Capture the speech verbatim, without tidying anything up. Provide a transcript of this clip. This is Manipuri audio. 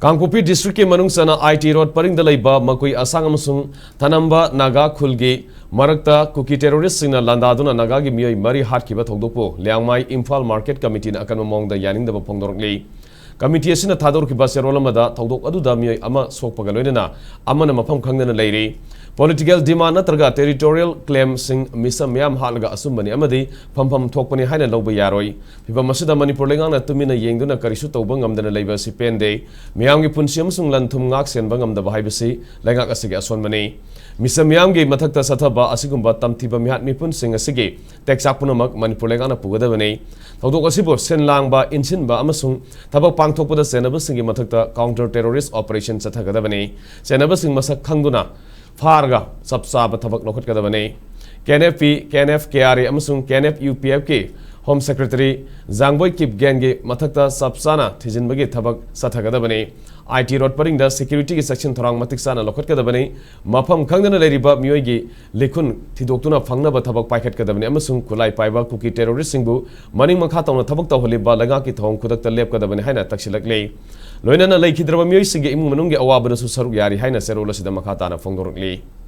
ꯀꯥꯡꯄꯣꯛꯄꯤ ꯗꯤꯁꯇ꯭ꯔꯤꯛꯀꯤ ꯃꯅꯨꯡ ꯆꯟꯅ ꯑꯥꯏ ꯇꯤ ꯔꯣꯗ ꯄꯔꯤꯡꯗ ꯂꯩꯕ ꯃꯀꯨꯏ ꯑꯁꯥꯡ ꯑꯃꯁꯨꯡ ꯊꯅꯝꯕ ꯅꯥꯒꯥ ꯈꯨꯜꯒꯤ ꯃꯔꯛꯇ ꯀꯨꯀꯤ ꯇꯦꯔꯣꯔꯤꯁꯁꯤꯡꯅ ꯂꯥꯟꯗꯥꯗꯨꯅ ꯅꯥꯒꯥꯒꯤ ꯃꯤꯑꯣꯏ ꯃꯔꯤ ꯍꯥꯠꯈꯤꯕ ꯊꯧꯗꯣꯛꯄꯨ ꯂꯤꯌꯥꯡꯃꯥꯏ ꯏꯝꯐꯥꯜ ꯃꯥꯔꯀꯦꯠ ꯀꯃꯤꯇꯤꯅ ꯑꯀꯟꯕ ꯃꯑꯣꯡꯗ ꯌꯥꯅꯤꯡꯗꯕ ꯐꯣꯡꯗꯣꯔꯛꯂꯤ꯫ ꯀꯃꯤꯇꯤ ꯑꯁꯤꯅ ꯊꯥꯗꯣꯔꯛꯈꯤꯕ ꯆꯦꯔꯣꯜ ꯑꯃꯗ ꯊꯧꯗꯣꯛ ꯑꯗꯨꯗ ꯃꯤꯑꯣꯏ ꯑꯃ ꯁꯣꯛꯄꯒ ꯂꯣꯏꯅꯅ ꯑꯃꯅ ꯃꯐꯝ ꯈꯪꯗꯅ ꯂꯩꯔꯤ꯫ ꯄꯣꯂꯤꯇꯤꯀꯦꯜ ꯗꯤꯃꯥꯟ ꯅꯠꯇ꯭ꯔꯒ ꯇꯦꯔꯤꯇꯣꯔꯤꯌꯦꯜ ꯀ꯭ꯂꯦꯝꯁꯤꯡ ꯃꯤꯆꯝ ꯃꯤꯌꯥꯝ ꯍꯥꯠꯂꯒ ꯑꯆꯨꯝꯕꯅꯤ ꯑꯃꯗꯤ ꯐꯝꯐꯝ ꯊꯣꯛꯄꯅꯤ ꯍꯥꯏꯅ ꯂꯧꯕ ꯌꯥꯔꯣꯏ꯫ ꯐꯤꯚꯝ ꯑꯁꯤꯗ ꯃꯅꯤꯄꯨꯔ ꯂꯩꯉꯥꯛꯅ ꯇꯨꯃꯤꯟꯅ ꯌꯦꯡꯗꯨꯅ ꯀꯔꯤꯁꯨ ꯇꯧꯕ ꯉꯝꯗꯅ ꯂꯩꯕ ꯑꯁꯤ ꯄꯦꯟꯗꯦ꯫ ꯃꯤꯌꯥꯝꯒꯤ ꯄꯨꯟꯁꯤ ꯑꯃꯁꯨꯡ ꯂꯟ ꯊꯨꯝ ꯉꯥꯛ ꯁꯦꯟꯕ ꯉꯝꯗꯕ ꯍꯥꯏꯕꯁꯤ ꯂꯩꯉꯥꯛ ꯑꯁꯤꯒꯤ ꯑꯁꯣꯟꯕꯅꯤ꯫ ꯃꯤꯆꯝ ꯃꯤꯌꯥꯝꯒꯤ ꯃꯊꯛꯇ ꯆꯠꯊꯕ ꯑꯁꯤꯒꯨꯝꯕ ꯇꯝꯊꯤꯕ ꯃꯤꯍꯥꯠ ꯃꯤꯄꯨꯟꯁꯤꯡ ꯑꯁꯤꯒꯤ ꯇꯦꯛꯆꯥꯛ ꯄꯨꯝꯅꯃꯛ ꯃꯅꯤꯄꯨꯔ ꯂꯩꯉꯥꯛꯅ ꯄꯨꯒꯗꯕꯅꯤ꯫ ꯊꯧꯗꯣꯛ ꯑꯁꯤꯕꯨ ꯁꯤꯟ ꯂꯥꯡꯕ, ꯏꯟꯁꯤꯟꯕ ꯑꯃꯁꯨꯡ ꯊꯕꯛ ꯄꯥꯡꯊꯣꯛꯄꯗ ꯆꯦꯟꯅꯕꯁꯤꯡꯒꯤ ꯃꯊꯛꯇ ꯀꯥꯎꯟꯇꯔ ꯇꯦꯔꯣꯔꯤꯁ ꯑꯣꯄꯔꯦꯁꯟ ꯆꯠꯊꯒꯗꯕꯅꯤ꯫ ꯆꯦꯟꯅꯕꯁꯤꯡ ꯃꯁꯛ ꯈꯪꯗꯨꯅ ꯐꯥꯔꯒ ꯆꯞ ꯆꯥꯕ ꯊꯕꯛ ꯂꯧꯈꯠꯀꯗꯕꯅꯤ꯫ K N F P, K N F K R A ꯑꯃꯁꯨꯡ K N F U P ꯑꯦꯐꯀꯤ ꯍꯣꯝ ꯁꯦꯀ꯭ꯔꯦꯇꯔꯤ ꯖꯥꯡꯕꯣꯏ ꯀꯤꯞꯒꯦꯟꯒꯤ ꯃꯊꯛꯇ ꯆꯞ ꯆꯥꯅ ꯊꯤꯖꯤꯟꯕꯒꯤ ꯊꯕꯛ ꯆꯠꯊꯒꯗꯕꯅꯤ꯫ ꯑꯥꯏ ꯇꯤ ꯔꯣꯗ ꯄꯔꯤꯡꯗ ꯁꯦꯀ꯭ꯌꯨꯔꯤꯇꯤꯒꯤ ꯆꯦꯛꯁꯤꯟ ꯊꯧꯔꯥꯡ ꯃꯇꯤꯛ ꯆꯥꯅ ꯂꯧꯈꯠꯀꯗꯕꯅꯤ꯫ ꯃꯐꯝ ꯈꯪꯗꯅ ꯂꯩꯔꯤꯕ ꯃꯤꯑꯣꯏꯒꯤ ꯂꯤꯈꯨꯟ ꯊꯤꯗꯣꯛꯇꯨꯅ ꯐꯪꯅꯕ ꯊꯕꯛ ꯄꯥꯏꯈꯠꯀꯗꯕꯅꯤ ꯑꯃꯁꯨꯡ ꯈꯨꯠꯂꯥꯏ ꯄꯥꯏꯕ ꯀꯨꯀꯤ ꯇꯦꯔꯣꯔꯤꯁꯁꯤꯡꯕꯨ ꯃꯅꯤꯡ ꯃꯈꯥ ꯇꯧꯅ ꯊꯕꯛ ꯇꯧꯍꯜꯂꯤꯕ ꯂꯩꯉꯥꯛꯀꯤ ꯊꯧꯑꯣꯡ ꯈꯨꯗꯛꯇ ꯂꯦꯞꯀꯗꯕꯅꯤ ꯍꯥꯏꯅ ꯇꯛꯁꯤꯜꯂꯛꯂꯤ꯫ ꯂꯣꯏꯅꯅ ꯂꯩꯈꯤꯗ꯭ꯔꯕ ꯃꯤꯑꯣꯏꯁꯤꯡꯒꯤ ꯏꯃꯨꯡ ꯃꯅꯨꯡꯒꯤ ꯑꯋꯥꯕꯗꯁꯨ ꯁꯔꯨꯛ ꯌꯥꯔꯤ ꯍꯥꯏꯅ ꯆꯦꯔꯣꯜ ꯑꯁꯤꯗ ꯃꯈꯥ ꯇꯥꯅ ꯐꯣꯡꯗꯣꯔꯛꯂꯤ꯫